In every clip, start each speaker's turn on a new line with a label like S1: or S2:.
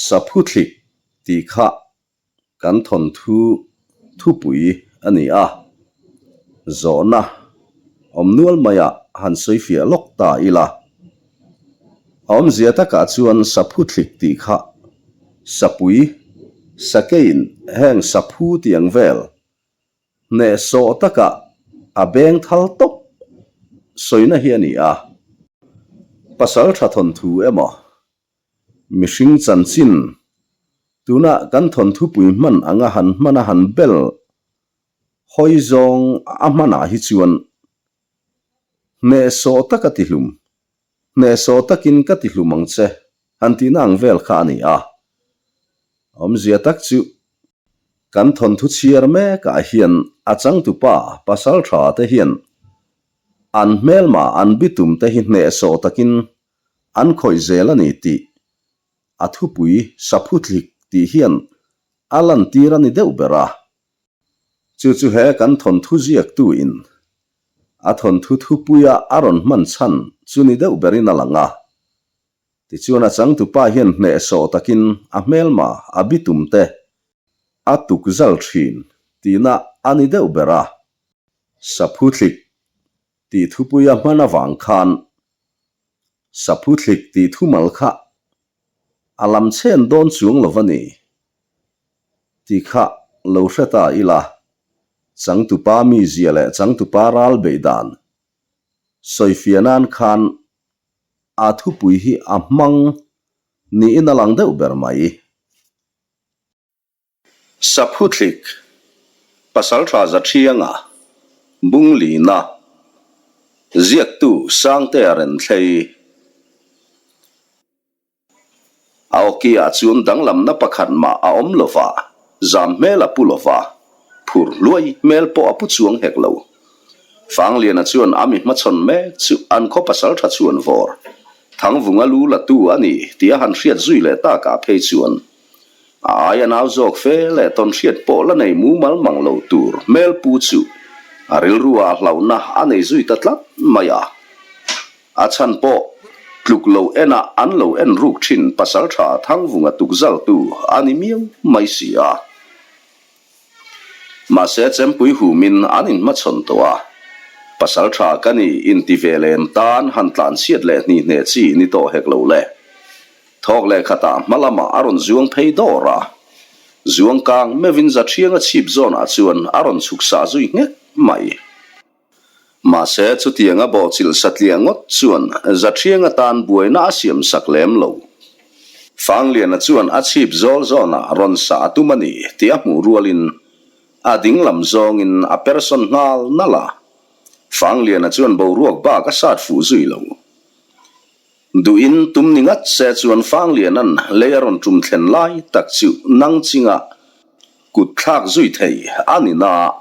S1: Saphuthlik tih kha kan thawnthu thupui a ni a, zawhna awm nual maiah han sawi fiah lawk ta ila. A awmzia takah chuan saphuthlik tih kha sapui, sakeiin heng saphu tih ang vel hnehsawh takah a beng thal tawp sawina hi a ni a. Pasal tha thawnthu emaw Mihring chanchin, tuna kan thawnthupui hman anga han hman a han bel hawi zawng a hmanah hi chuan hnehsawh taka tihlum, hnehsawh takin ka tihlum ang che han tihna ang vel kha a ni a. Awmzia tak chu kan thawnthu chhiar mekah hian a changtupa pasaltha te hian an hmelma an bitum te hi hnehsawh takin An khawih zel a ni tih a thupui Saphuthlik tih hian a lantir a ni deuh ber a. Chu chu he kan thawnthu ziaktu in a thawnthu thupuia a rawn hman chhan chu ni deuh berin a lang a. Tichuan a changtupa hian hnehsawh takin a hmelma a bitum te a tukzal thin tihna a ni deuh ber a. Saphuthlik tih thupui a hman avang khan Saphuthlik tih thumal kha a lam chhen dawn chuang lo va ni tih kha lo hre ta ila, changtupa mizia leh changtupa ral beih dan sawifiah nan khan a thupui hi a hmang niin a lang deuh ber mai. Saphuthlik, Pasaltha Zathianga, Bunglina, Ziaktu Sangtea Renthlei. A awki-ah chuan danglamna pakhat mah a awm lova, zam hmel a pu lova, phur hluai hmel pawh a pu chuang hek lo. Fangliana chuan a mi hmachhawn mek chu an khaw pasaltha chuan vawr Thangvunga lu latu a ni tih a han hriat zui leh takah phei chuan A aia nau zawk fe leh tawn hriat pawh la nei mumal mang lo tur hmel pu chu a rilru ah hlauhna a nei zui ta tlat mai a. A chhan pawh tluk lo enah an lo en ruk thin pasaltha Thangvunga tukzaltu a ni miau mai si a. Mahse chempui humin an inhmachhawn tawh a, pasaltha ka ni inti ve lem tan han tlanchhiat leh hnihneh chi ni tawh hek lo le. Thawk leh khatah hma lamah a rawn zuang phei dawr a, zuang kang meuhin Zathianga chhip zawnah chuan a rawn chhuk sah zui nghek mai. Mahse, chutianga bawhchilh satliah ngawt chuan Zathianga tan buaina a siam sak lem lo. Fangliana chuan a chhip zawl zawnah rawn sah a tum a ni tih a hmuh rualin a ding lam zawngin a persawn nghal nalh a. Fangliana chuan boruak bak a sat fuh zui lo. Duhin tum ni ngat se chuan Fangliana'n lei a rawn tum thlen lai tak chu nang chinga kut thlak zui thei a ni na.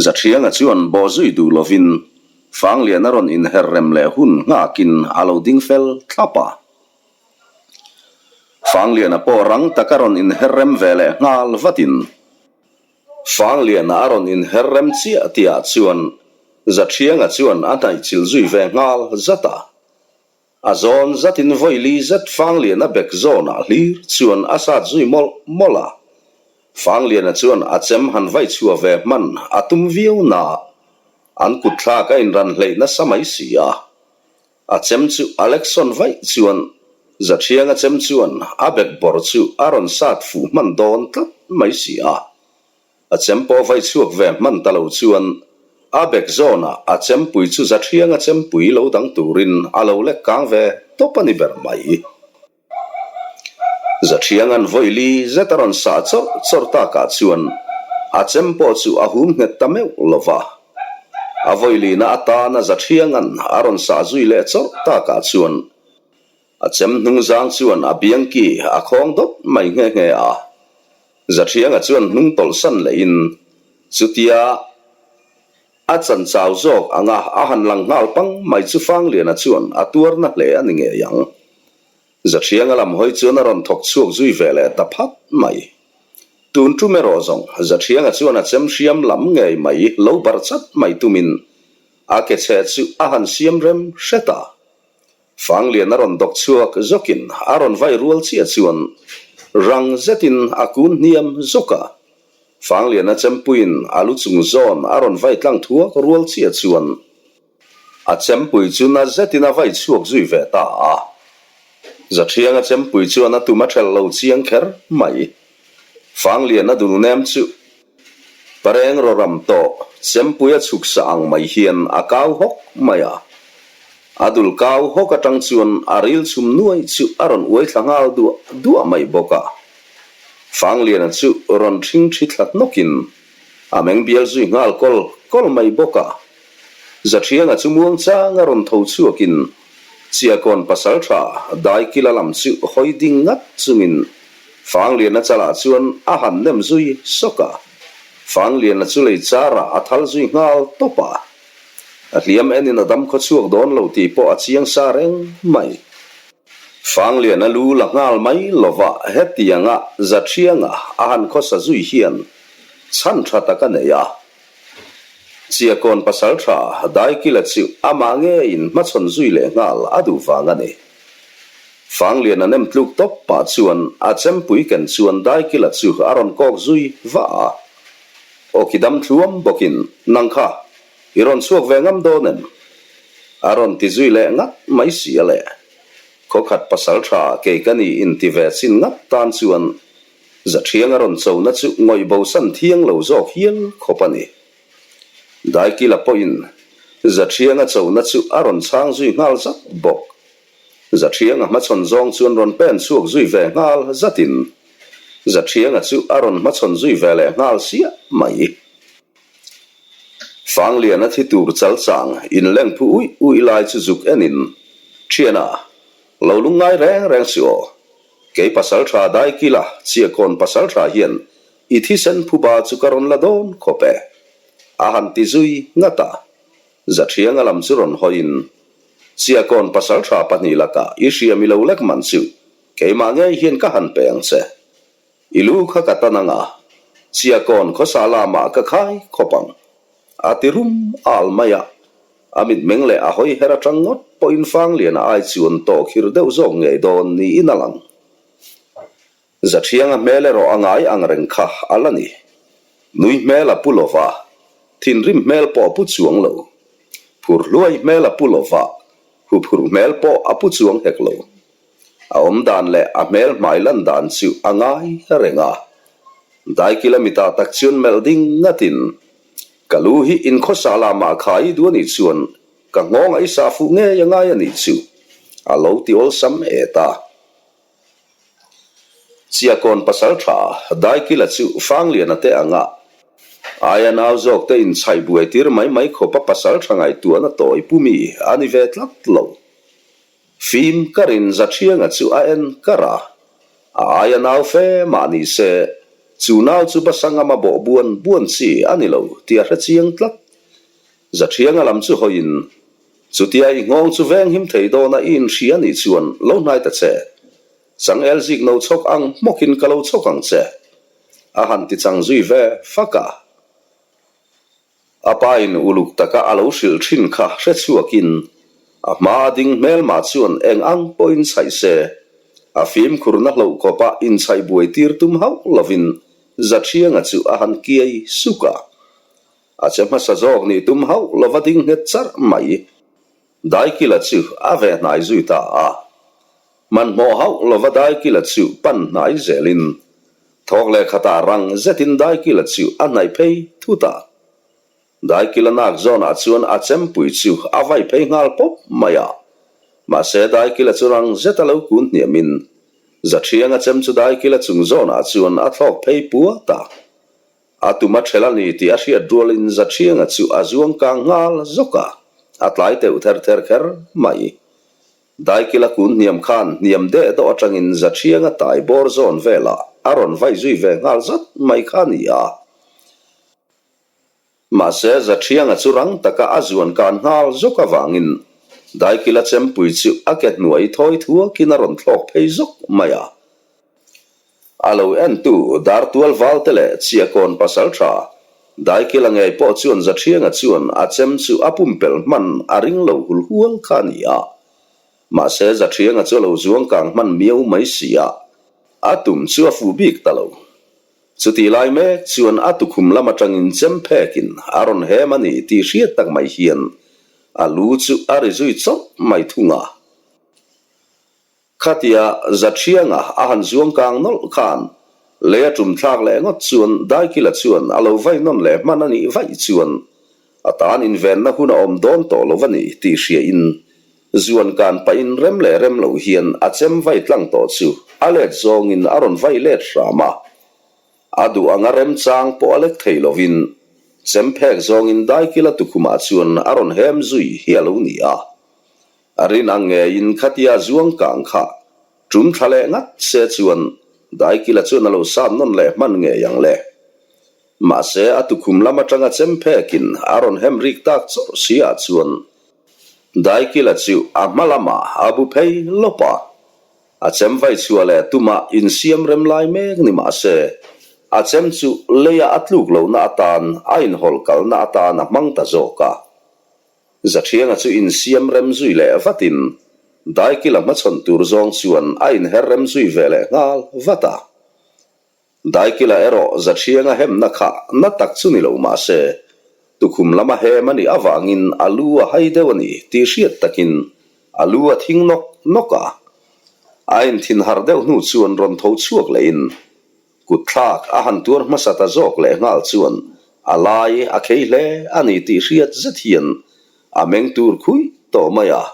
S1: Zathianga chuan bawh zui duh lovin Fangliana rawn inher rem leh hun nghakin a lo ding fel thlap a. Fangliana pawh rang taka rawn inher rem ve leh nghal vatin Fangliana a rawn inher rem chiah tihah chuan Zathianga chuan a hnaihchilh zui ve nghal zat a. A zawn zatin vawi li zet Fangliana bek zawnah hlir chuan a sat zui mawlh mawlh a. Fangliana chuan a chem han vai chhuah ve hman a tum viau na, an kut thlak a inran hleih nasa mai si a. A chem chu a leksawn vaih chuan Zathianga chem chuan a bek bawr chu a rawn sat fuh hman dawn tlat mai si a. A chem pawh vai chhuak ve hman ta lo chuan a bek zawnah a chempui chu Zathianga chempui lo dang turin a lo lek kang ve tawp a ni ber mai. Zathianga'n vawi li zet a rawn sah chawrh chawrh takah chuan a chem pawh chu a hum nghet ta meuh lo va. A vawi lina atana Zathianga'n a rawn sah zui leh chawrh takah chuan a chem hnung zang chuan a biang ki a khawng dawt mai nghe nghe a. Zathianga chuan hnung tawlhsan lehin chutia a chan chau zawk anga a han lang nghal pang mai chu Fangliana chuan a tuarna hle a ni ngei ang. Zathianga lam hawi chuan a rawn thawk chhuak zui ve leh ta phat mai. Tun tum erawh zawng Zathianga chuan a chem hriam lam ngei mai lo bar chat mai tumin a ke chhe chu a han siam rem hret a. Fanglian a rawn dawk chhuak zawkin a rawn vai rual chiah chuan. Rang zetin a kun hniam zawk a. Fangliana chempuiin a lu chung zawn a rawn vai tlang thuak rual chiah chuan a chempui chu na zetin a vai chhuak zui ve ta a. Zathianga chempui chuan a tum a ṭhelh lo chiang kher mai. Fangliana dul nem chu Pareng rawram tawh chempui a chhuk sa ang mai hian a kau hawk mai a. A dul kau hawk atang chuan a ril chhum nuai chu a rawn uai thla nghal duah duah mai bawk a. Fangliana chu rawn thing thi thla hnawkin a meng bial zui nghal kawl kawl mai bawk a. Zathianga chu muang changa rawn tho chhuakin Chiakawn pasaltha Daikila lam chu hawi ding ngat chungin Fangliana chalah chuan a han nem zui sawk a, Fangliana chu lei charah a thal zui nghal tawp a. A hliam enin a dam khaw chhuak dawn lo tih pawh a chiang sa reng mai. Fangliana lu la nghal mai lova hetianga Zathianga a han khawsa zui hian chhan tha tak a nei a. Chiakawn pasaltha Daikila chu amah ngeiin hmachhawn zui leh nghal a duh vang a ni. Fanglian a nem tluk tawp pah chuan a chempui ken chuan Daikila chu a rawn kawk zui vah a. Awki dam thluam bawkin, Nang kha, i rawn chhuak ve ngam dawn em? A rawn ti zui leh ngat mai si a le. Khawkhat pasal tha kei ka ni inti ve chin ngat tan chuan Zathiang a rawn chona chu ngawih bosan thiang lo zawk hial khawp a ni. Daikila pawhin Zathiang a chona chu a rawn chhang zui nghal zat bawk. Zathianga hmachhawn zawng chuan rawn pen chhuak zui ve nghal zatin Zathianga chu a rawn hmachhawn zui ve leh nghal siah mai. Fangliana thi tur chal chang inleng phu uih uih lai chu zuk enin, Thiana, lo lungngai reng reng suh aw. Kei pasaltha Daikila Chiakawn pasaltha hian i thisen phuba chu ka rawn la dawn khawp e, a han ti zui ngat a. Zathianga lam chu rawn hawiin, Chiakawn pasaltha pahnih lakah i hriam i lo lek man chu keimah ngei hian ka han pe ang che. I lu kha ka tan ang a, Chiakawn khawsa lamah ka khai khawp ang. A ti rum al mai a, a mitmeng leh a hawi her atang ngawt pawhin Fangliana ai chuan tawhkhir deuh zawk ngei dawn niin a lang. Zathianga hmel erawh a ngai ang reng kha a la ni. Nui hmel a pu lo va, thinrim hmel pawh a pu chuang lo. Phur hluai hmel a pu lo va, huphurh hmel pawh a pu chuang hek lo. A awm dan leh a hmel hmai lan dan chu a ngai reng a. Daikila mitah tak chuan melh ding ngatin, Ka lu hi inkhawsa lamah kha i duh a nih chuan ka nghawngah i sah fuh ngei a ngai a nih chu, a lo ti awlsam et a. Chiakawn pasal tha Daikila chu Fangliana te anga aia nau zawk te inchhaih buai tir mai mai khawpa pasal tha ngaihtuahna tawi pu mi a ni ve tlat lo. Fim karin Zathianga chu a en kar a, a aia nau fe mah ni se chu nau chu Basangama bawh buan buan chi a ni lo tih a hre chiang tlat. Zathianga lam chu hawiin Chutia i nghawng chu veng him thei dawna i inhria nih chuan lo hnai ta che. Changel zik no chhawk ang hmawkin ka lo chhawk ang che. A han ti chang zui ve fak a. A pa in uluk taka a lo hrilh thin kha hre chhuakin a hma a ding hmelmah chuan eng ang pawhin chhaih se. A fimkhurna hloh kawpa inchhaih buai tir tum hauh lovin Zathianga chu a han kiai suk a. A che hmasa zawk nih tum hauh lova ding nghet charh mai. Daikila chu a ve hnai zui ta a. Hmanhmawh hauh lova Daikila chu pan hnai zelin thawk leh khatah rang zetin Daikila chu a hnaih phei thut a. Daikila nak zawnah chuan a chempui chu a vai phei nghal pawp mai a. Mahse Daikila chu rang zeta lo kun hniamin Zathianga chem chu Daikila chung zawnah chuan a thlawk phei puat a. A tum a ṭhel a ni tih a hriat rualin Zathianga chu a zuang kang nghal zawk a, a tlai teuh ther ther kher mai. Daikila kun hniam khan hniam deh dawh aṭangin Zathianga tai bawr zawn velah a rawn vaih zui ve nghal zat mai kha a ni a. Mahse, Zathianga chu rang taka a zuan kan nghal zawk avangin Daikila chempui chu a ke hnuai thawi thuakin a rawn thlawk phei zawk mai a. A lo entu Dartual Valte leh Chiakawn Pasaltha Daikila ngei pawh chuan Zathianga chuan a chem chu a pumpelh hman a ring lo hul hual kha a ni a. Mahse, Zathianga chu a lo zuang kang hman miau mai si a. A tum chu a fuh bik ta lo. Chutih lai mek chuan a tukhum lam atangin chem phekin a rawn hem a ni tih hriat tak mai hian a lu chu a ri zui chawp mai thung a. Khatia Zathianga a han zuang kang nawlh khan lei a tum thlak leh ngawt chuan Daikila chuan a lo vai nawn leh hman a nih vaih chuan a tan invenna hun a awm dawn tawh lo a ni tih hriain zuan kan pahin rem leh rem lo hian a chem vai tlang tawh chu a let zawngin a rawn vai let hram a. A duh anga remchang pawh a lek thei lovin chem phek zawngin Daikila tukhumah chuan a rawn hem zui hi a lo ni a. A rin ang ngeiin khatia zuang kang kha tum thla leh ngat se chuan Daikila chuan a lo sat nawn leh hman ngei ang le. Mahse a tukhum lam atanga chem phekin a rawn hem rik tak chawrh si ah chuan Daikila chu a hma lamah a bu phei lawp a. A chem vai chhuah leh tumah insiam rem lai mek ni mah se a chem chu leia a tluk lohna atan a inhawlh kalna atan a hmang ta zawk a. Zathianga chu insiam rem zui leh vatin Daikila hmachhawn tur zawng chuan a inher rem zui ve leh nghal vat a. Daikila erawh Zathianga hemna kha na tak chu ni lo mah se, tukhum lama hem a nih avangin a lu a hai deuh a ni tih hriat takin a lu a thing nawk nawk a. A inthin harh deuh hnu chuan rawn tho chhuak lehin Kutthlak a han tuar hmasa ta zawk leh nghal chuan a lai a khei hle a ni tih hriat zet hian a meng tur khuih tawh mai a.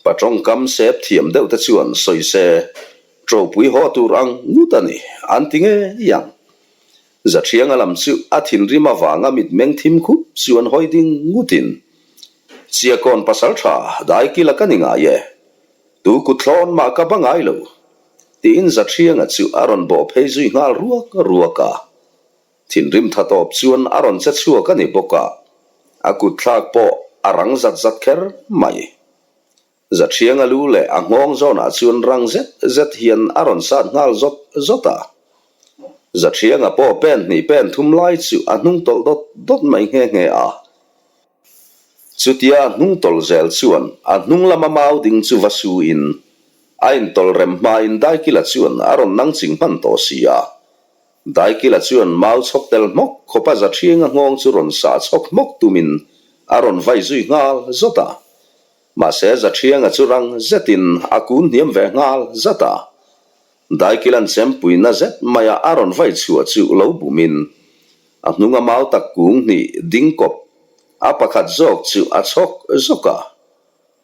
S1: Pa tawngkam sep thiam deuh te chuan sawi se, Ṭopui haw tur ang ngut a ni, an ti ngei ang. Zathianga lam chu a thinrim avanga mitmeng thim khup chuan hawi ding ngutin, Chiakawn pasalṭha daikila ka ni ngai e, tu kutthlawn mah ka ba ngai lo. Tiin Zathianga chu a rawn bawh phei zui nghal ruak ruak a. Thinrim tha tawp chuan a rawn che chhuak a ni bawk a, a kut thlak pawh a rang zat zat kher mai. Zathianga lu leh a nghawng zawnah chuan rang zet zet hian a rawn sat nghal zawt zawt a. Zathianga pawh pen hnih pen thum lai chu a hnung tawlh dawt dawt mai nghe nghe a. Chutia a hnung tawlh zel chuan a hnung lama mau ding chu va su in a intawlh rem hmain Daikila chuan a rawn nang ching hman tawh si a. Daikila chuan mau chhawk tel hmawk khawpa Zathianga nghawng chu rawn sah chhawk hmawk tumin a rawn vai zui nghal zawt a. Mahse Zathianga chu rang zetin a kun hniam ve nghal zat a. Daikilan chempuina zet maia a rawn vai chhuah chu lo bumin a hnunga mau tak kung hnih ding kawp a pakhat zawk chu a chhawk zawk a.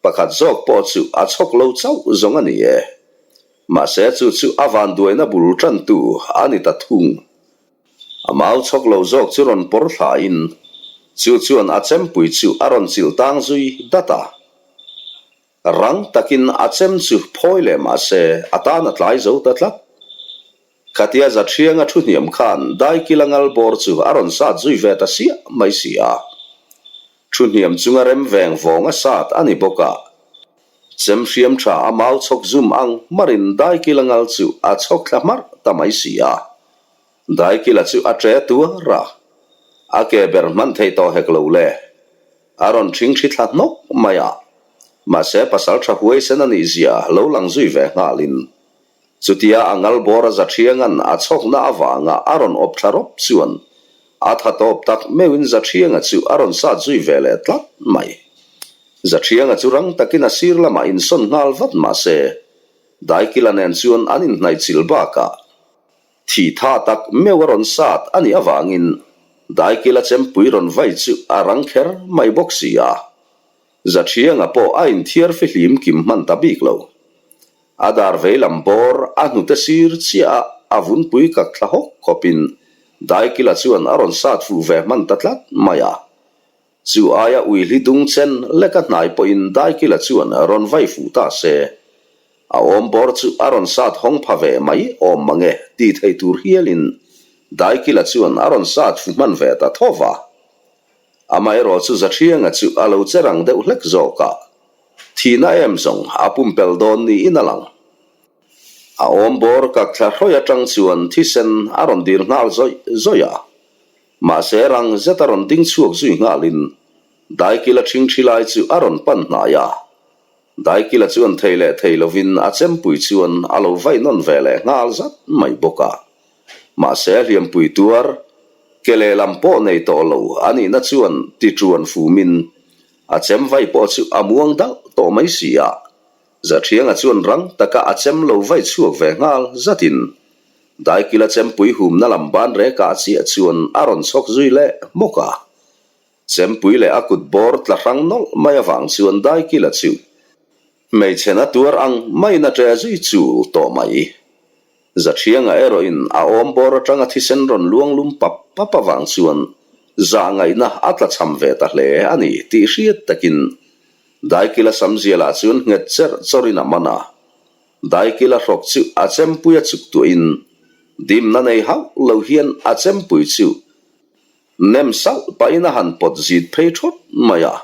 S1: Pakhat zawk pawh chu a chhawk lo chauh zawng a ni e. Mahse chu chu a vanduaina bul tantu a ni ta thung. A mau chhawk lo zawk chu rawn pawr thlain chu chuan a chempui chu a rawn chilh tang zui dat a. Rang takin a chem chu phawi leh mah se a tan a tlai zo ta tlat. Khatia Zathianga thu hniam khan Daikila ngal bawr chu a rawn sat zui ve ta siah mai si a. Thu hniam chunga rem veng vawng a sat a ni bawk a. Chem hriam tha a mau chhawk zum ang hmarin Daikila ngal chu a chhawk thla hmarh ta mai si a. Daikila chu a ṭe tuar a, a ke ber hman thei tawh hek lo le. A rawn ṭhingṭhi thla hnawk mai a, mahse pasal ṭha huaisen a nih zia lo lang zui ve nghalin Chutia a ngal bawr a Zathianga'n a chhawkna avanga a rawn awp thla rawp chuan a tha tawp tak meuhin Zathianga chu a rawn sat zui ve leh tlat mai. Zathianga chu rang takin a sir lamah insawn nghal vat mah se, Daikila nen chuan an inhnaih chilh bakah thi tha tak meuh a rawn sat a nih avangin Daikila chempui rawn vai chu a rang kher mai bawk si a. Zathianga pawh a inthiar fihlim kim hman ta bik lo. A dar vei lam bawr a hnute sir chiah a, a vunpui kak thla hawk khawpin Daikila chuan a rawn sat fuh ve hman ta tlat mai a. Chu aia uihli dung chen leka hnai pawhin Daikila chuan rawn vai fuh ta se, a awm bawr chu a rawn sat hawng pha ve mai awm mange ti thei tur hialin Daikila chuan a rawn sat fu hman ve ta tho va. Amaherawh chu Zathianga chu a lo che rang deuh hlek zawk a, thihna em zawng a pumpelh dawn niin a lang. A awm bawr kak thla hrawih atang chuan thisen a rawn dir nghal zawih zawih a, mahse rang zet a rawn ding chhuak zui nghalin Daikila ṭhingṭhi lai chu a rawn pan hnai a. Daikila chuan thei leh thei lovin a chempui chuan a lo vaih nawn ve leh nghal zat mai bawk a. Mahse a hliampui tuar, ke lehlam pawh nei tawh lo a nihna chuan ti ṭuan fumin a chem vaih pawh chu a muang dalh tawh mai si a. Zathianga chuan rang taka a chem lo vaih chhuak ve nghal zatin Daikila chempui humna lam ban rekah chiah chuan a rawn chhawk zui leh hmawk a. Chempui leh a kut bawr tla hrang nawlh mai avang chuan Daikila chu hmeichhe na tuar ang maiin a ṭe zui chul tawh mai. Zathianga erawhin a awm bawr aṭanga thisen rawn luang lum pap pap avang chuan zah ngaihna a tla cham ve ta hle a ni tih hriat takin Daikila samzialah chuan nghet cherh chawrin a man a. Daikila hrawk chu a chempui a chuk tuahin dimna nei hauh lo hian a chempui chu Nem salh pahin a han pawt zit phei thawt mai a,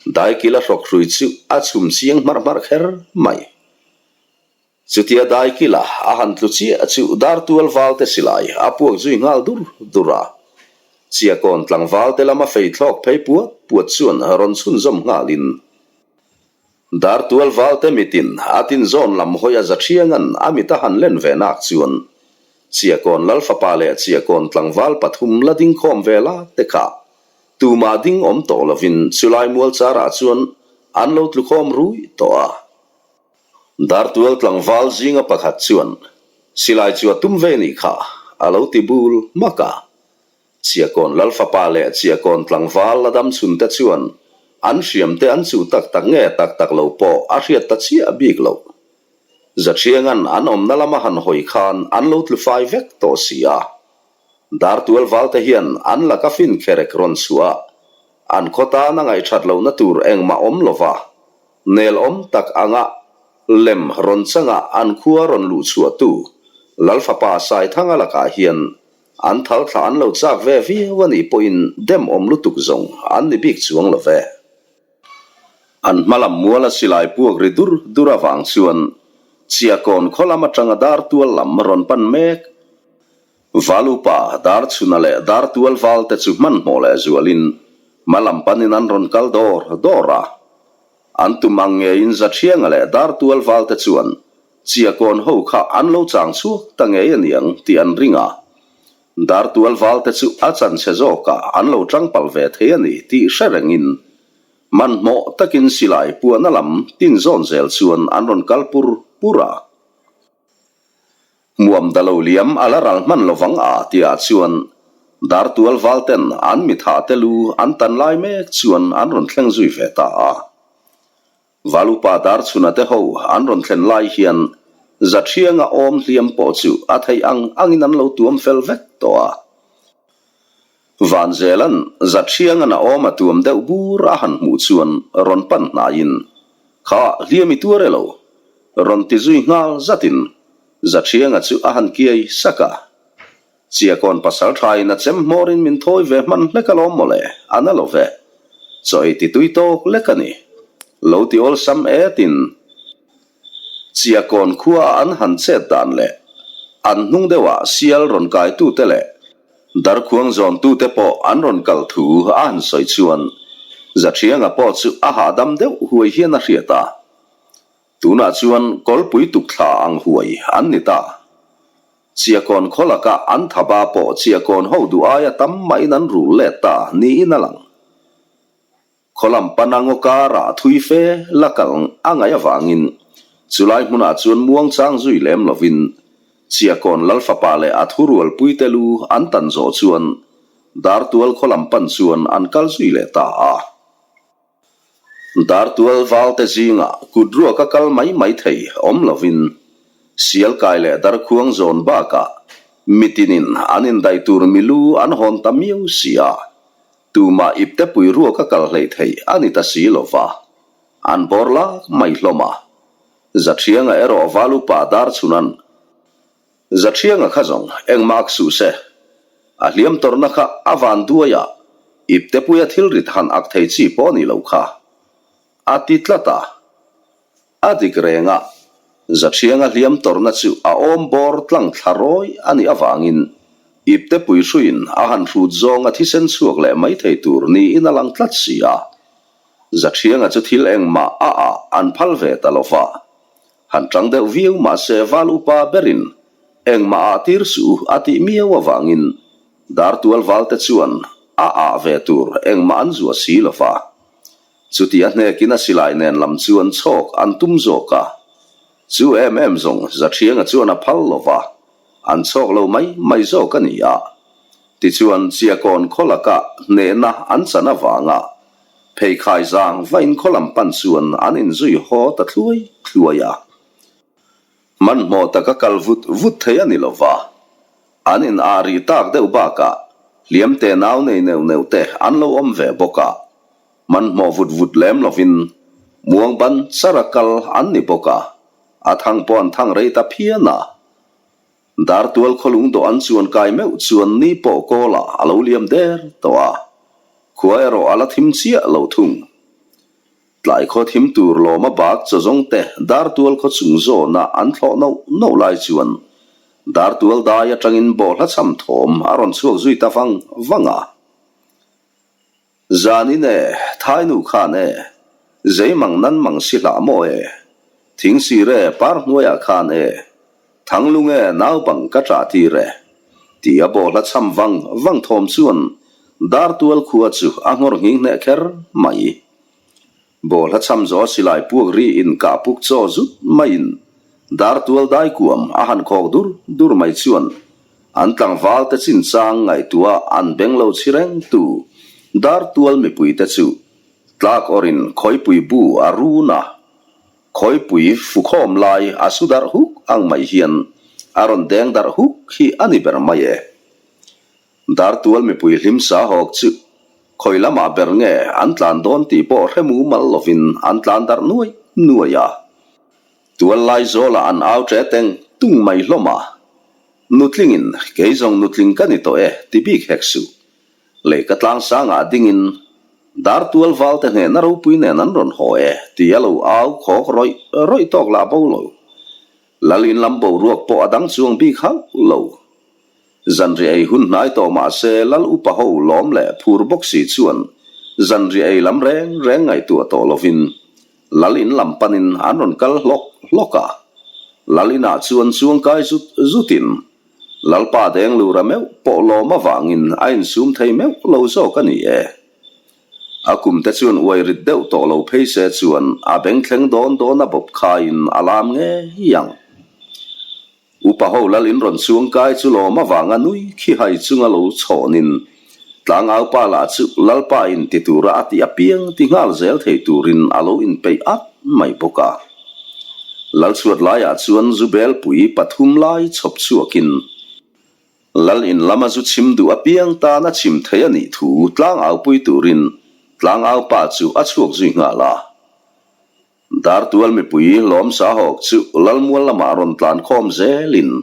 S1: Daikila hrawkhrui chu a chhum chiang hmarh hmarh kher mai. Chutia Daikila a han tlu chiah chu Dartual valte silai a puak zui nghal dur dur a, Chiakawn tlangvalte lama fei thlawk phei puat puat chuan rawn chhunzawm nghalin Dartual valte mitin a tinzawn lam hawi a Zathianga'n a mit a han len ve nak chuan Chiakawn Lalfapa leh Chiakawn tlangval pathum la ding khawm ve la te kha tumah ding awm tawh lovin chulai mual charah chuan an lo tlu khawm rui tawh a. Dartual tlangval zinga pakhat chuan silai chu a tum ve nih kha a lo ti bul hmak a. Chiakawn Lalfapa leh Chiakawn tlangval la dam chhun te chuan an hriam te an chuh tak tak nge tak tak lo pawh a hriat ta chiah bik loh. Zathianga'n an awmna lama han hawi khan an lo tlu fai vek tawh si a. Dartual valte hian an laka fin kherek rawn chhuah a, an khaw tan a ngaihthat lohna tur engmah awm lova nel awm tak anga lem rawn changa an khua rawn luh chhuahtu Lalfapa Saithanga lakah hian An thal thla an lo chak ve viau a nih pawhin dem awm lutuk zawng an ni bik chuang lo ve. An hma lam muala silai puak ri dur dur avang chuan Chiakawn khaw lam atanga Dartual lam rawn pan mek. Valupa, Darchhuna leh Dartual val te chu hmanhmawh leh zualin hma lam panin an rawn kal dawr dawr a. An tum ang ngeiin Zathianga leh Dartual val te chuan Chiakawn ho kha an lo chang chhuak ta ngei a niang tih an ring a, Dartual valte chu a chanchhe zawkah an lo tangpalh ve thei a ni tih hre rengin hmanhmawh takin silai puahna lam tin zawn zel chuan an rawn kal pur pur a. Hmuam da lo liam a la ral hman lovang a tihah chuan Dartual valten an mithahte lu an tan lai mek chuan an rawn thleng zui ve ta a. Valupa Darchhuna te ho an rawn thlen lai hian Zathianga awm hliam pawh chu a theih ang angin an lo tuam fel vek tawh a. Vanzela'n Zathianga'n a awm a tuam deuh bur a han hmuh chuan rawn pan hnaiin, Kha hliam i tuar e lo? rawn ti zui nghal zatin Zathianga chu a han kiai sak a. Chiakawn pasal thain a chem hmawrin min thawi ve hman hlek alawm mawle, a na lo ve. Chaw ei ti tui tawk lek a ni. Lo ti awlsam etin Chiakawn khua a an han chet dan leh an hnung deuhah sial rawn kaitute leh darkhuang zawntute pawh an rawn kal thu a han sawi chuan Zathianga pawh chu a hahdam deuh huai hian a hriat a. Tunah chuan kawlpui tukthla ang huai an ni ta. Chiakawn khaw laka an thaba pawh Chiakawn ho duh aia tam mahin an rul let ta niin a lang. Khaw lam pana ngaw karah thui fe la kal a ngaih avangin chulai hmunah chuan muangchang zui lem lovin Chiakawn Lalfapa leh a thurualpuite lu an tan zawh chuan Dartual khaw lam pan chuan an kal zui leh ta a. Dartual valte zingah kut ruaka kal mai mai thei awm lovin Sialkai leh Darkhuang zawn bakah mitinin an indaih tur milu an hawn ta miau si a, tumah iptepui ruaka kal hleih theih a ni ta si lova, an bawr lak mai hlawm a. Zathianga erawh Valupa Darchhunan Zathianga kha zawng engmah ak suh se, a hliam tawrhna kha a van duai a, iptepuia thil rit han ak thei chi pawh ni lo kha. A ti tlat a. A dik reng a, Zathianga hliam tawrhna chu a awm bawr tlang thla rawi a nih avangin iptepui hruiin a han hrut zawnga thisen chhuak leh mai thei tur niin a lang tlat si a. Zaṭhianga chu thil engmah a ah an phal ve ta lo va. Han ṭang deuh viau mah se val upa berin engmah ah tir suh u a tih miau avangin Dartual valte chuan a ah ve tur engmah an zuah si lo va. Chuti a hnekin a silai nen lam chuan chhawk an tum zawk a. Chu em em zawng Zaṭhianga chuan a phal lo va, an chhawk lo mai mai zawk a ni a. Tichuan Chiakawn khaw laka hnehna an chan avanga pheikhai zang vain khaw lam pan chuan an inzui haw ta thluai thluai a. Hmanhmawh taka kal vut vut thei a ni lo va, an in ah rih tak deuh bakah hliam te nau nei neuh neuh te an lo awm ve bawk a, hmanhmawh vut vut lem lovin muang ban char a kal an ni bawk a, a thang pawh an thang rei ta phian a. Dartual khawlung dawh an chuan kai meuh chuan ni pawh kawlah a lo liam der tawh a, khua erawh a la thim chiah lo thung. Tlai khaw thim tur lawma bak chaw zawng te Dartual khaw chung zawna an thlawh noh noh lai chuan Dartual dai atangin bawhhla cham thawm a rawn chhuak zui ta vang vang a. Zanin e, Thainu khan e, zei mang nan mang si hlah maw e, Thingsir e, par hnuaiah khan e, Thanglung e, naupang ka ṭah tir e, ti a bawhhla cham vang vang thawm chuan Dartual khua chu a nghawr nghing hneh kher mai. Bawhhla cham zawh silai puak ri in kah puk chaw zut maiin Dartual daikuam a han khawk dur dur mai chuan an tlangval te chinchang ngaihtuah an beng lo chhi reng tu Dartual mipui te chu tlak awrin khawipui bu a run a, Khawipui fukhawm lai a su darh huk ang mai hian a rawn deng darh huk hi a ni ber mai e. Dartual mipui hlim sa hawk chu khawi lamah ber nge an tlan dawn tih pawh hre mumal lovin an tlan darh nuai nuai a. Tual lai zawlah an au ṭe teng tung mai hlawm a. Nutlingin kei zawng nutling ka ni tawh e ti bik hek suh. Lehka tlang sangah dingin Dartual valte hnehna ropui nen an rawn haw e ti a lo au khawk rawih rawih tawk lah bo lo. Lal in lam boruak pawh a dang chuang bik hauh lo. Zanriah ei hun hnai tawh mah se Lal upa ho lawm leh phur bawk si chuan zanriah ei lam reng reng ngaihtuah tawh lovin Lal in lam panin an rawn kal hlawk hlawk a. Lal inah chuan chuangkai zut zutin Lalpa Denglura meuh pawh lawm avangin a insum thei meuh lo zawk a ni e. A kum te chuan uai rit deuh tawh lo phei se chuan a bengthleng dawn dawn a bawp khaiin a lam ngei ang. Upa ho lal in rawn chuang kai chu lawm avanga nui khi hai chunga lo chhawnin Tlangaupa lah chu Lalpa in ti tura a tih apiang ti nghal zel thei turin a lo inpeih at mai bawk a. Lalchhuat laiah chuan zu belpui pathum lai chhawp chhuakin Lal in lama zu chhim duh apiang tan a chhim thei a nih thu tlangaupui turin Tlangaupa chu a chhuak zui nghal a. Dartual mipui lawm sahawk chu Lalmual lamah rawn tlan khawm zelin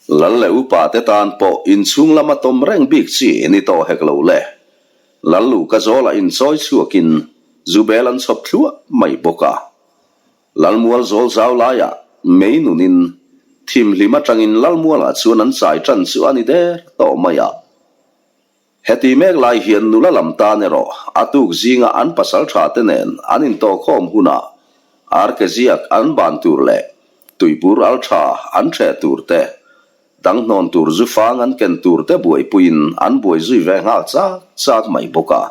S1: Lal leh upa te tan pawh inchhung lama tawm reng bik chi ni tawh hek lo le. Lal luhka zawlah inchawi chhuakin zu bel an chhawp thluah mai bawk a. Lalmual zawl zau laiah mei nunin thimhlim atangin Lalmualah chuan an chai tan chu a ni der tawh mai a. Heti mek lai hian nula lam tan erawh a tuk zinga an pasal tha te nen an intawhkhawm hunah arke ziak an ban tur leh tuibur al tha an ṭheh tur te, dang hnawn tur zu fang an ken tur te buaipuiin an buai zui ve nghal chak chak mai bawk a.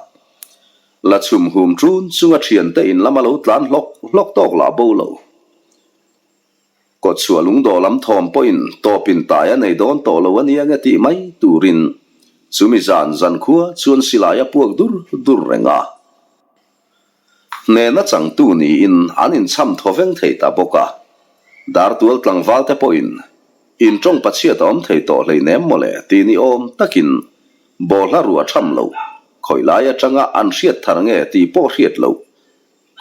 S1: La chhum hum ṭun chunga ṭhiante in lama lo tlan hlawk hlawk tawk lah bo lo. Kawtchhuah lungdawh lam thawm pawhin tawpin tai a nei dawn tawh lo a nia nge tih mai turin chumi zan zankhua chuan silai a puak dur dur reng a. Hnehna changtu niin an inchham thawveng thei ta bawk a. Dartual tlangval te pawhin intawng pachhiat a awm thei tawh hleinem mawle tih ni awm takin bawlhla ruah tham loh khawih lai atanga an hriat thar nge tih pawh hriat loh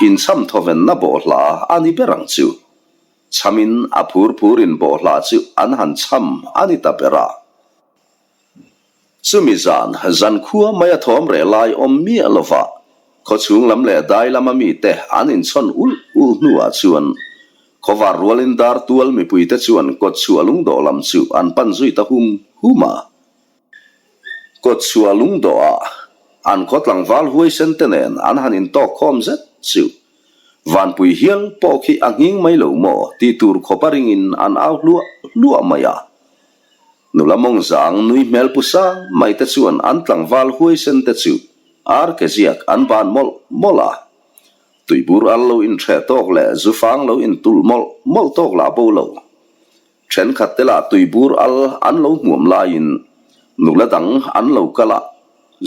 S1: Inchham thawvenna bawhhla a ni ber ang chu. Chhamin a phur phurin bawhhla chu an han chham a ni ta ber a. Chumi zan, zan khua mai a thawm reh lai awm miah lova khawchhung lam leh dai lama mite an inchhawn ulh ulh hnuah chuan khawvar rualin dar tual mipuite chuan kawtchhuah lungdawh lam chu an pan zui ta hum hum a. Kawtchhuah lungdawhah. An khaw tlangval huaisen te nen an han intawk khawm zet chu Vanpui hial pawh khi a nghing mai lo maw tih tur khawpa ringin an au hluah hluah mai a. Nula mawngzang nui hmel pu sang mai te chuan an tlangval huaisen te chu ar ke ziak an ban mawlh mawlh a. Tuibur al lo inṭheh tawk leh zufang lo intulh mawlh mawlh tawk lah bo lo. Thenkhat te lah tuibur al an lo hmuam laiin nula dang an lo kal a,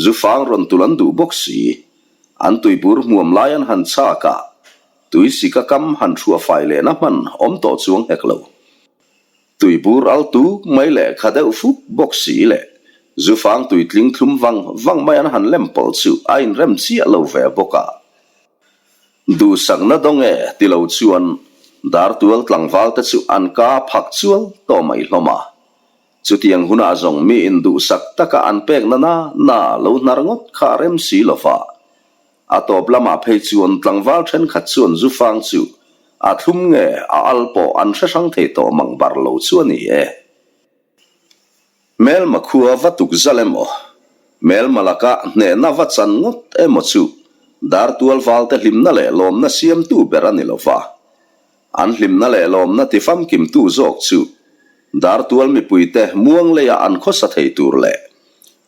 S1: zufang rawn tul an duh bawk si. An tuibur hmuam lai an han chak a, tui sika kam han thuah fai lehna hman awm tawh chuang hek lo. Tuibur al tuk mai leh kha deuh fuk bawk si leh zufang tuitling thlum vang vang mai an han lem pawlh chu a inrem chiah lo ve bawk a. Duhsakna dawng e ti lo chuan Dartual tlangval te chu an ka phak chual tawh mai hlawm a. Chutiang hunah zawng mi in duhsak taka an pekna na na lo hnar ngawt kha a rem si lo va. A tawp lamah phei chuan tlangval thenkhat chuan zufang chu a thlum nge a al pawh an hre hrang thei tawh mang bar lo chu a ni e. Hmelma khua va tuk zal emaw, hmelma laka hnehna va chan ngawt emaw chu Dartual valte hlimna leh lawmna siamtu ber a ni lo va. An hlimna leh lawmna tifamkimtu zawk chu Dartual mipuite muang leia an khawsa thei tur leh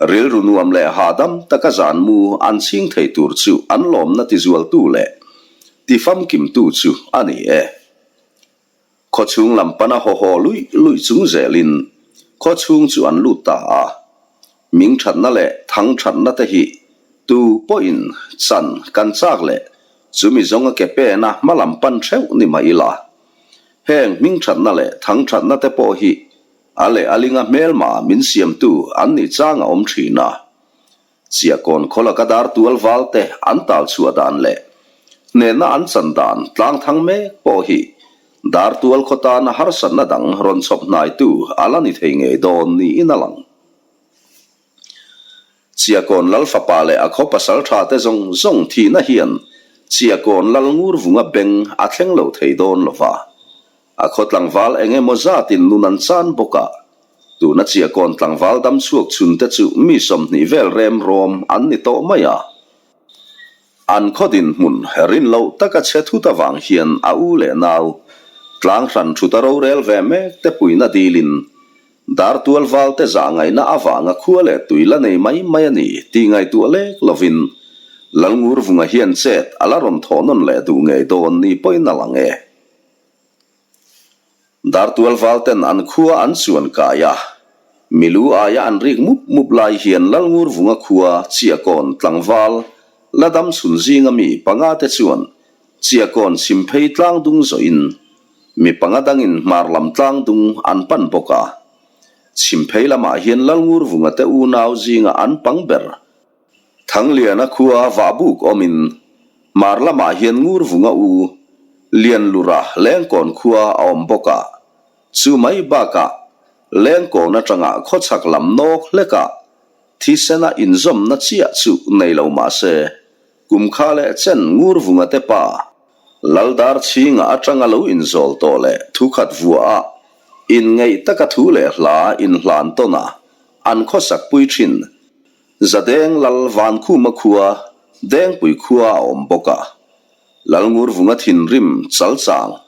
S1: rilru nuam leh hahdam taka zanmu an chhing thei tur chu an lawmna tizualtu leh tifamkimtu chu a ni e. Khawchhung lam pana haw haw luih luih chung zelin khawchhung chu an lut ta a. Ming thatna leh thang thatna te hi tu pawhin chan kan chak leh chumi zawnga ke pena hma lam pan theuh ni mah ila. Heng hming thatna leh thang thatna te pawh hi a leh a linga hmelma min siamtu an nih chang a awm thin a. Chiahkawn khaw laka dar tual val te an tal chhuah dan leh hnehna an chan dan tlang thang mek pawh hi dar tual khaw tana harsatna dang rawn chhawp hnaitu a la ni thei ngei dawn niin a lang. Chiahkawn lal fapa leh a khaw pasal tha te zawng zawng thihna hian Chiahkawn lal ngur vunga beng a thleng lo thei dawn lo va. A khaw tlangval eng emaw zatin nun an chan bawk a, tuna Chiahkawn tlangval dam chhuak chhun te chu mi 20 vel rem rawm an ni tawh mai a. An khaw dinhmun rin loh taka chhe thut avang hian a u leh nau tlang hran thuta rorel ve mek te puina dilin Dartual valte zah ngaihna avanga khua leh tui la nei mai mai a ni tih ngaihtuah lek lovin Lalngurvunga hian chet a la rawn thawh nawn leh duh ngei dawn ni pawhin a lang e. Dartual valten an khua an chuan kai a, milu aia an rik mup mup lai hian Lalngurvunga khua Chiahkawn tlangval la dam chhun zinga mi panga te chuan Chiahkawn chhim phei tlang dung zawhin mi panga dangin hmar lam tlang dung an pan bawk a. Chhim phei lamah hian Lalngurvunga te unau zinga an pang ber Thangliana khua vahbuk awmin hmar lamah hian Ngurvunga u Lianlura Lengkawn khua a awm bawk a, chu mai bakah Lengkawn atanga khawchhak lam nawk hlekah thisena inzawmna chiah chu nei lo mah se, kum kha leh chen Ngurvunga te pa Laldar chhinga atanga lo inzawl tawh leh thukhat vuaha inngeih taka thu leh hla inhlan tawn a an khawsak pui thin. Zadeng Lal Vankhuma khua Dengpui khua a awm bawk a. Lalngurvunga thinrim chalchang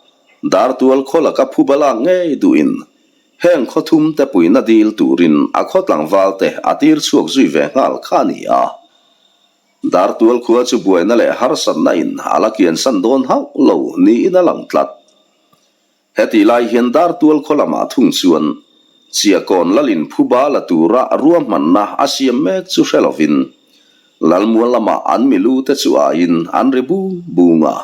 S1: Dartual khaw laka phuba lak ngei duhin heng khaw thum te puina dil turin a khaw tlangval te a tir chhuak zui ve nghal kha a ni a. Dartual khua chu buaina leh harsatna in a la kiansan dawn hauh lo niin a lang tlat. Hetih lai hian Dartual khaw lamah thung chuan Chiahkawn Lalin phuba la tura ruahmanna a siam mek chu hre lovin Lalmual lamah an milu te chu aiin an ri bung bung a.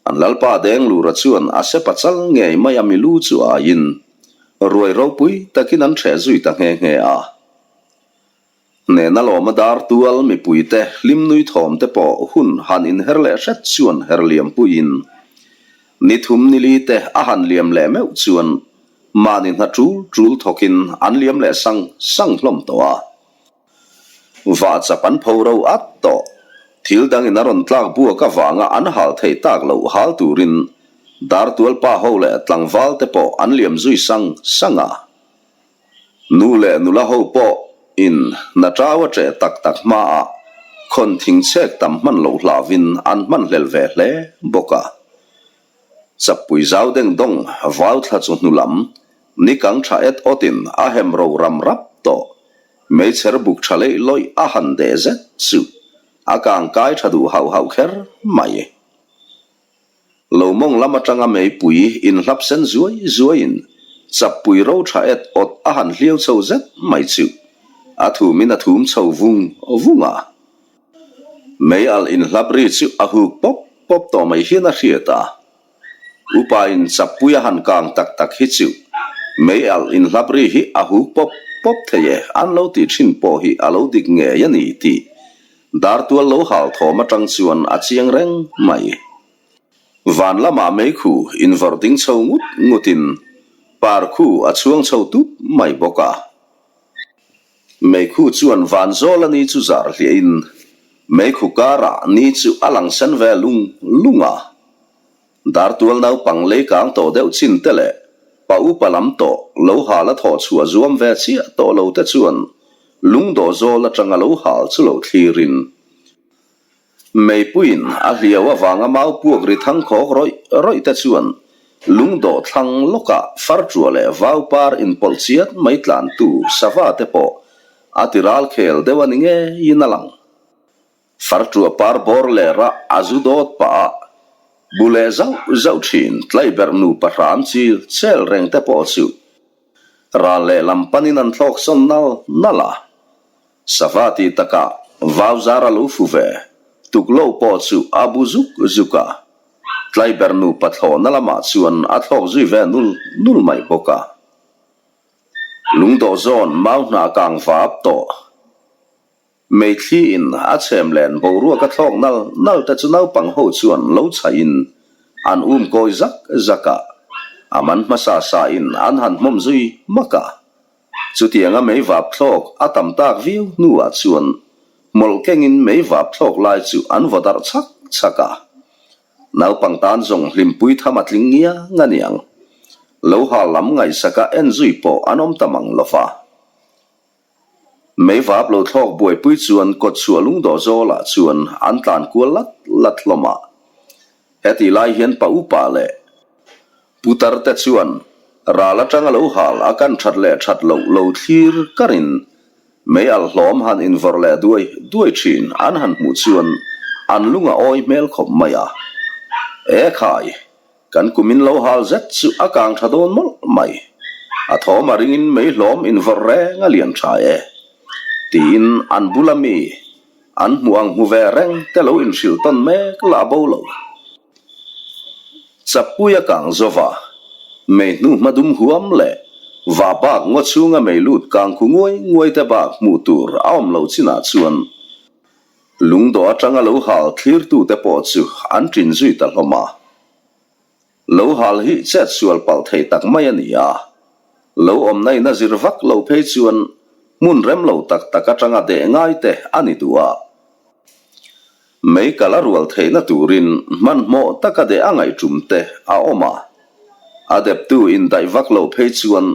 S1: An Lalpa Denglura chuan a sepa chal ngei mai a milu chu aiin ruai ropui takin an ṭheh zui ta nghe nghe a. Hnehna lawma dar tual mipuite hlim nui thawm te pawh hun han inher leh hret chuan her liam puiin ni thum ni li te a han liam leh meuh chuan mahni hna tul tul thawkin an liam leh sang sang hlawm tawh a. Vah chap an pho ro at tawh. Thil dangin a rawn tlak buak avanga an hal theih tak loh hal turin dar tual pa ho leh tlangval te pawh an liam zui sang sang a. Nu leh nula ho pawh in na tau a ṭeh tak tak hmaah Khawn thing chhek tam hman loh hlauvin an hman hlel ve hle bawk a. Chappui zau deng dawng vau thla chu hnu lam ni kang tha et awtin a hem ro ram rap tawh. Meichher buk tha leih lawih a han deh zet chu a kang kai tha duh hauh hauh kher mai. Lo mawng lam atanga meipui inhlap sen zuai zuaiin chappui ro tha et awt a han hliau chho zet mai chu a thumin a thum chho vung vung a. Mei alh inhlap ri chu a huk pawp pawp tawh mai hian a hriat a. Upa in chappui a han kang tak tak hi chu mei alh inhlap ri hi a huk pawp pawp thei e an lo tih thin pawh hi a lo dik ngei a ni tih Dartual lo hal thawm atang chuan a chiang reng mai. Van lamah meikhu invawrh ding chho ngut ngutin parkhu a chhuang chho tup mai bawk a. Meikhu chuan van zawl a ni chu zar hliahin meikhu karah ni chu a lang sen ve lung lung a. Dartual naupang lei kang tawh deuh chin te leh pa upa lam tawh lo hal a thawh chhuah zuam ve chiah tawh lo te chuan lungdawh zawl atanga lo hal chu lo thlirin meipuiin a hliau avanga mau puak ri thang khawk rawih rawih te chuan lungdawh thlang lawkah farṭuah leh vau par inpawlh chiat mai tlantu sava te pawh a ti ral khel deuh a ni ngeiin a lang. Farṭuah par bawr leh rah a zu dawt pah a, bu leh zauh zauh ṭhin tlaiberh nupa hram chil chel reng te pawh chu ral leh lam panin an thlawk sawn nal nal a. Sava tih takah vau zar a lo fu ve tuk lo pawh chu a bu zuk zuk a, tlaiberh nupa thlawhna lamah chuan a thlawk zui ve nul nul mai bawk a. Lungdawh zawn mau hnah kang vap tawh. Meithli in a chhem len boruak a thlawk nal nal te chu naupang ho chuan lo chhaih in an um kawi zak zak a, a man hmasa sa in an han hmawm zui hmak a. Chutiang a meivap thlawk a tam tak viau hnu ah chuan hmawlh keng in meivap thlawk lai chu an vaw darh chhak chhak a. Naupang tan zawng hlimpui tham a tling ngiang a niang. Lo hal lam ngaihsak a en zui pawh an awm ta mang lo va. Meivap lo thlawk buaipui chuan kawtchhuah lungdawh zawlah chuan an tlan kual lat lat hlawm a. Hetih lai hian pa upa leh putar te chuan ral atanga lo hal a kan that leh that loh lo thlir karin mei alh hlawm han invawrh leh duai duai thin an han hmuh chuan an lung a awi hmel khawp mai a. E khai! Kan kumin lo hal zet chu a kang tha dawn mawlh mai. A thawm a ringin mei hlawm invawrh reng a lian tha e. Tiin an bula mi an hmuh ang hmu ve reng te lo inhrilh tawn mek lah bo lo. Chappui a kang zova, mei hnu hma dum huam leh va bak ngaw chhunga mei lut kang khu nguai nguai te bak hmuh tur a awm lo chinah chuan Lungdawh atanga lo hal thlirtute pawh chu an ṭin zui ta hlawm a. Lo hal hi chet sual palh thei tak mai a ni a. Lo awmna in a zir vak lo phei chuan hmun rem lo tak tak atanga deh ngai te a ni duh a. Mei kal a rual theihna turin hmanhmawh taka deh a ngaihṭum te a awm a. A deptu indaih vak lo phei chuan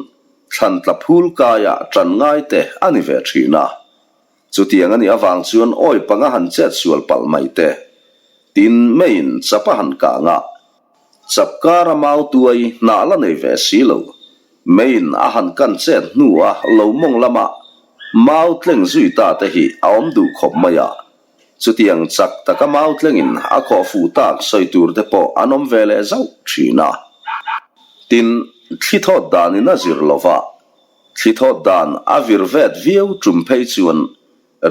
S1: thlan tla phul kaiah ṭan ngai te a ni ve ṭhin a. Chutiang a nih avang chuan awi panga han chet sual palh mai te, tin meiin chap a han kang a, chap kara mau tuai hnah la nei ve si lo, meiin a han kan chet hnu a lo mawng lama mau tleng zui ta te hi a awm duh khawp mai a, chutiang chak taka mau tlengin a khawh fuh tak sawi tur te pawh an awm ve leh zauh thin a. Tin, thli thawt danin a zir lova, Thli thawt dan a vir vet viau tum phei chuan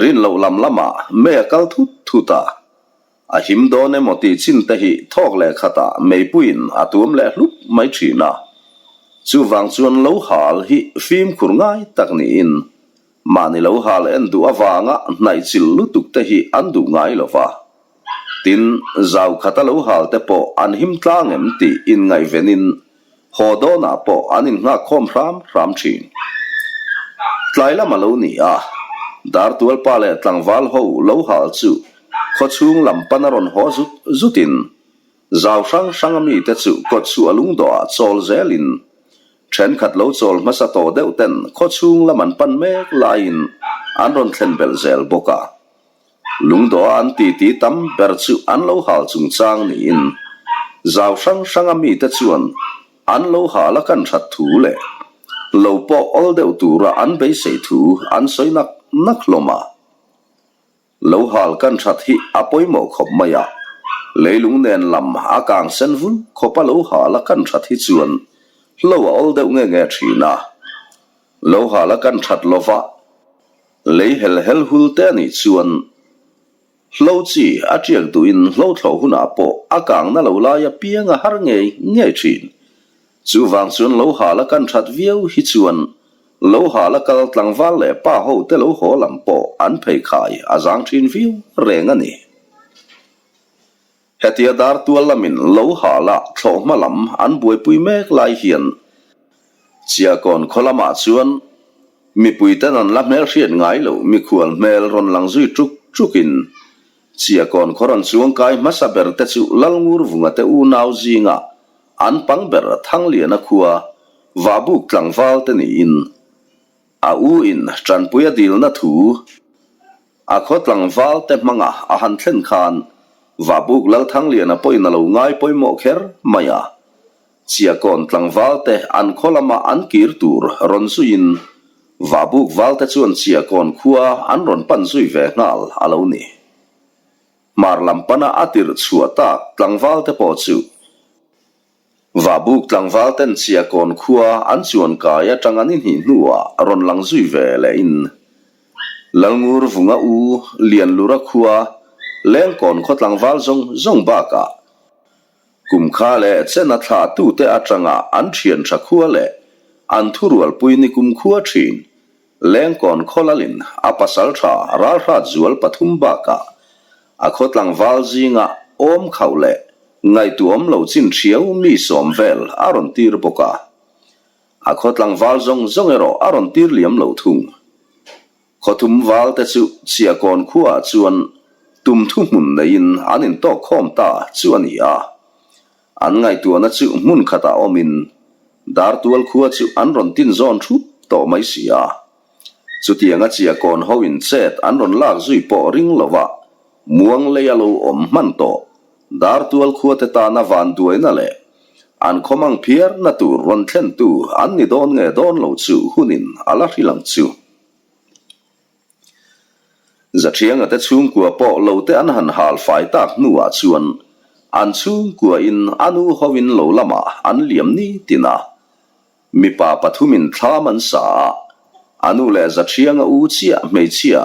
S1: rin loh lam lamah mei a kal thut thut a. A him dawn emaw tih chin te hi thawk leh khatah meipuiin a tuam leh hlup mai thin a. Chuvang chuan lo hal hi fimkhur ngai tak niin mahni lo hal en duh avanga hnaih chilh lutuk te hi an duh ngai lo va. Tin, zau khata lo hal te pawh an him tlang em tih inngaihvenin Haw dawnah pawh an innghak khawm hram hram thin. Tlai lam a lo ni a, Dartualpa leh tlangval ho lo hal chu khawchhung lam pan a rawn haw zut zutin zau hrang hrang a mite chu kawtchhuah lungdawhah chawl zelin thenkhat lo chawl hmasa tawh deuh ten khawchhung lam an pan mek laiin an rawn thlen belh zel bawk a. Lungdawha an titi tam ber chu an lo hal chungchang niin zau hrang hranga mite chuan an lo hal a kan that thu leh lo pawh awl deuh tura an beisei thu an sawi nak nak hlawm a. Lo hal kan that hi a pawimawh khawp mai a, leilung nen lam a kang sen vul khawp a lo hal a kan that hi chuan hlo a awl deuh nge nge thin a. Lo hal a kan that lova lei hel hel hul te a nih chuan hlo chi a tiak duhin hlo thlawh hunah pawh a kang na lo lai apiang a har ngei ngei thin. Chuvang chuan lo hal a kan that viau hi chuan lo hal a kal tlangval leh pa ho te lo haw lam pawh an pheikhai a zang thin viau reng a ni. Hetia dar tual lamin lo hal a thlawh hma lam an buaipui mek lai hian Chiakawn khaw lamah chuan mipui ten an la hmelhriat ngai lo mikhual hmel rawn lang zui tuk tukin Chiakawn khaw rawn chuangkai hmasa ber te chu Lalngurvunga te unau zingah An pang ber Thangliana khua Vahbuk tlangval te niin a u in tanpui a dilna thu a khaw tlangval te hmanga a han thlen khan Vahbuk Lal Thangliana pawhin a lo ngai pawimawh kher mai a. Chiakawn tlangval te an khaw lama an kir tur rawn zuiin Vahbuk val te chuan Chiakawn khua an rawn pan zui ve nghal a lo ni. Hmar lam pana a tirh chhuah tak tlangval te pawh chu Vahbuk tlangval ten Chiakawn khua an chuan kai atanga ni hnih hnuah rawn lang zui ve leh in Lalngur Vunga u Lianlura khua Lengkawn khaw tlangval zawng zawng bakah kum kha leh chena thlah tute atanga an thian tha khua leh an thurualpui ni kum khua thin Lengkawn khawlalin a pasal tha ralhrat zual pathum bakah a khaw tlangval zinga awm khauh leh ngaihtuahawm lo chin thiau mi sawm vel a rawn tir bawk a. A khaw tlangval zawng zawng erawh a rawn tir liam lo thung. Khawthum val te chu Chiahkawn khuaah chuan tum thuhmun neiin an intawk khawm ta chu a ni a. An ngaihtuahna chu hmun khatah awmin Dartual khua chu an rawn tin zawn thup tawh mai si a. Chutianga Chiakawn ho in chet an rawn lak zui pawh ring lova muang lei a lo awm hman tawh Dartual khua te tana vanduaina leh an khawmang phiarna tur rawn thlentu an ni dawn nge dawn lo chu hunin a la hrilh ang chu. Zathianga te chhungkua pawh lo te an han hal fai tak hnuah chuan an chhungkua in a nu ho in lo lamah an liam ni tin a. Mipa pathumin thlam an sa a, a nu leh Zathianga u chiah hmeichhia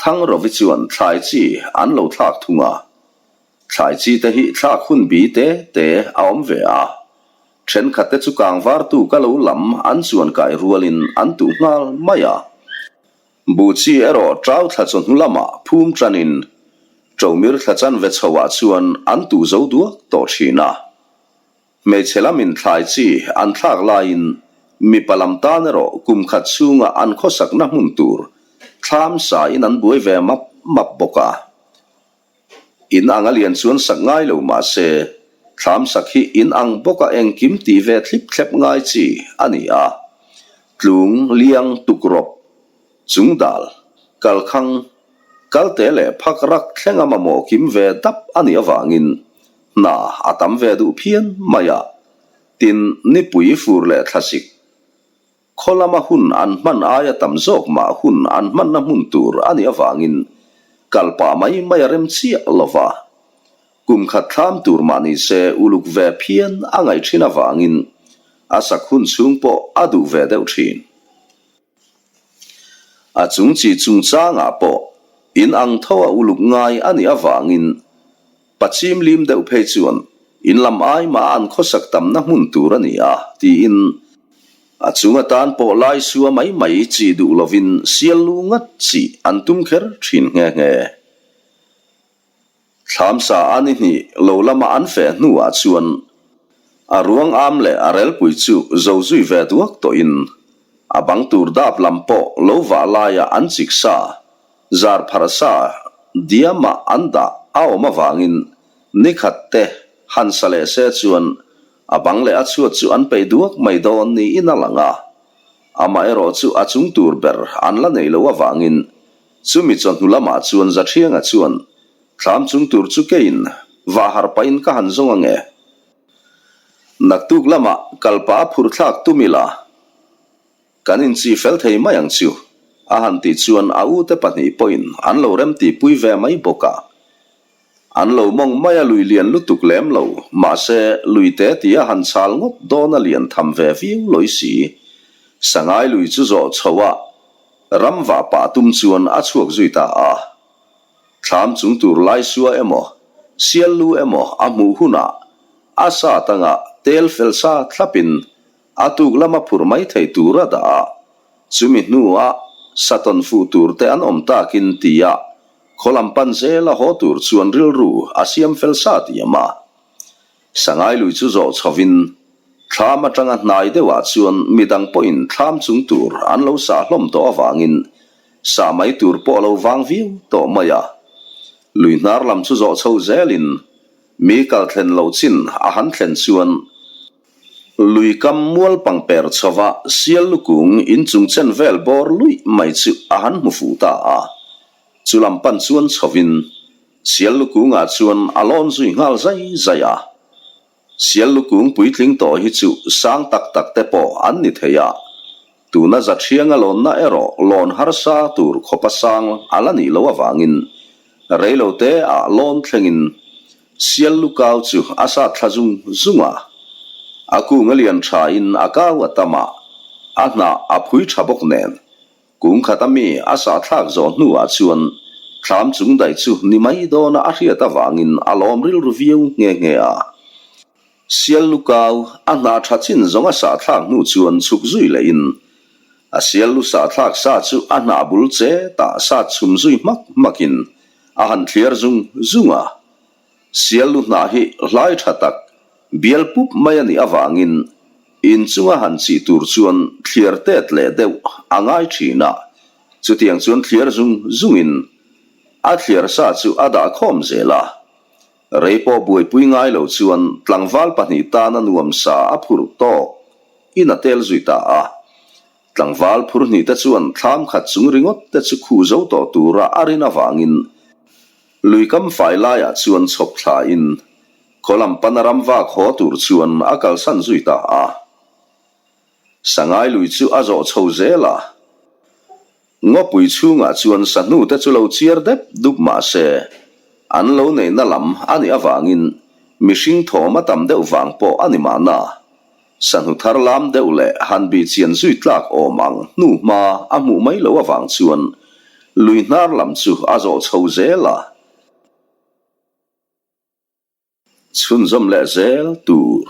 S1: Thangrovi chuan thlai chi an lo thlak thung a. Thlai chi te hi thlak hun bi te te a awm ve a. Thenkhat te chu kangvartu ka lo lam an chuan kai rualin an tuh nghal mai a. Buchi erawh ṭau thla chawhnu lamah phum ṭanin Ṭomir thla chanve chhoah chuan an tuh zo duak tawh ṭhin a. Hmeichhe lamin thlai chi an thlak laiin mipa lam tan erawh kum khat chhunga an khawsakna hmun tur thlam sain an buai ve map map bawk a. In ang a lian chuan sak ngai lo mah se, thlam sak hi in ang bawka engkim tih ve thlip thlep ngai chi a ni a. Tlung, liang, tukrawp, chungdal, kalkhang, kalte leh phak rak thlenga mamawh kim ve dap a nih avangin hna a tam ve duh phian mai a. Tin, nipui fur leh thlasik Khaw lama hun an hman aia tam zawk mah hun an hmanna hmun tur a nih avangin kal pah mai mai a rem chiah lo va. Kum khat thlam tur mah ni se uluk ve phian a ngaih thin avangin a sak hun chhung pawh a duh ve deuh thin. A chung chi chungchangah pawh in ang tho a uluk ngai a nih avangin Pachim lim deuh phei chuan in lam ai mah an khawsak tamna hmun tur a ni a, tiin a chung atan pawh lai sua mai mai chi duh lovin sial lu ngat chi an tum kher thin nghe nghe. Thlamsa a ni hnih lo lama an feh hnuah chuan a ruang am leh a relpui chu zo zui ve duak tawhin a bang tur dap lam pawh lo vah laia an chik sa Zar pharsa diamah an dah a awm avangin nikhat te han sa leh se chuan a bang leh a chhuat chu an peih duak mai dawn niin a lang a. Amaherawh chu a chung tur ber an la nei lo avangin. Chumi chawhnu lamah chuan Zathianga chuan thlam chung tur chu keiin vah harh pahin ka han zawng ange. Naktuk lamah kalpa a phur thlak tum ila kan inchih fel thei mai ang chu, a han tih chuan a ute pahnih pawhin an lo remtihpui ve mai bawk a. An lo mawng mai a lui lian lutuk lem lo, mahse lui te tia han chhal ngawt dawn a lian tham ve viau lawi si. Sangai lui chu zawh chho a, ram vah pah tum chuan a chhuak zui ta a. Thlam chung tur laisua emaw, sial lu emaw a hmuh hunah a sa tangah tel fel sa thlapin a tuk lama phur mai thei tur a dah a, chumi hnuah satawn fuh tur te an awm takin tia khaw lam pan zela haw tur chuan rilru a siam fel sa diam a. Sangai lui chu zawh chhovin thlam atanga hnai deuhah chuan midang pawhin thlam chung tur an lo sah hlawm tawh avangin sah mai tur pawh a lo vang viau tawh mai a. Lui hnar lam chu zawh chho zelin mi kal thlen loh chin a han thlen chuan Lui kam mual pangper chhova sial lukung inchung chen vel bawr luih mai chu a han hmu fuh ta a. Chu lam pan chuan chhovin sial lukungah chuan a lawn zui nghal zai zai a. Sial lukung puitling tawh hi chu sang tak tak te pawh an ni thei a. Tuna Zathianga lawnna erawh lawn harsa tur khawpa sang a la nih loh avangin reilote ah lawn thlengin Sial lu kau chu a sat thla zung zung a, a kung a lian tha in a kau a tam a, a hnah a phui tha bawk nen. Kung khat a mi a sah thlak zawh hnuah chuan thlam chung daih chu ni mai dawna a hriat avangin a lawm rilru viau nghe nghe a. Sial lu kau a hnah tha chin zawng a sah thlak hnu chuan chhuk zui leh in a sial lu sah thlak sa chu a hnah bul che tah sat chhum zui hmak hmak in a han thliar zung zung a. Sial lu hnah hi hlai tha tak bial pup mai a nih avangin in chunga han chih tur chuan thliar tet leh deuh a ngai thin a, chutiang chuan thliar zung zungin a thliar sa chu a dah khawm zel a. Rei pawh buaipui ngai lo chuan tlangval pahnih tana nuam sa a phurh tawk in a tel zui ta a. Tlangval phur hnih te chuan thlam khat chung ringawt te chu khu zo tawh tura a rin avangin lui kam fai laiah chuan chhawp thla in khaw lam pana ram vak haw tur chuan a kalsan zui ta a. Sangai lui chu a zawh chho zel a. Ngawpui chhungah chuan sahnu te chu lo chiar dep dup mah se, an lo neihna lam a nih avangin mihring thawm a tam deuh vang pawh a ni mahna. Sahnu thar lam deuh leh han bih chian zui tlak awm ang hnu hma a hmuh mai loh avang chuan lui hnar lam chu a zawh chho zel a. Chhunzawm leh zel tur.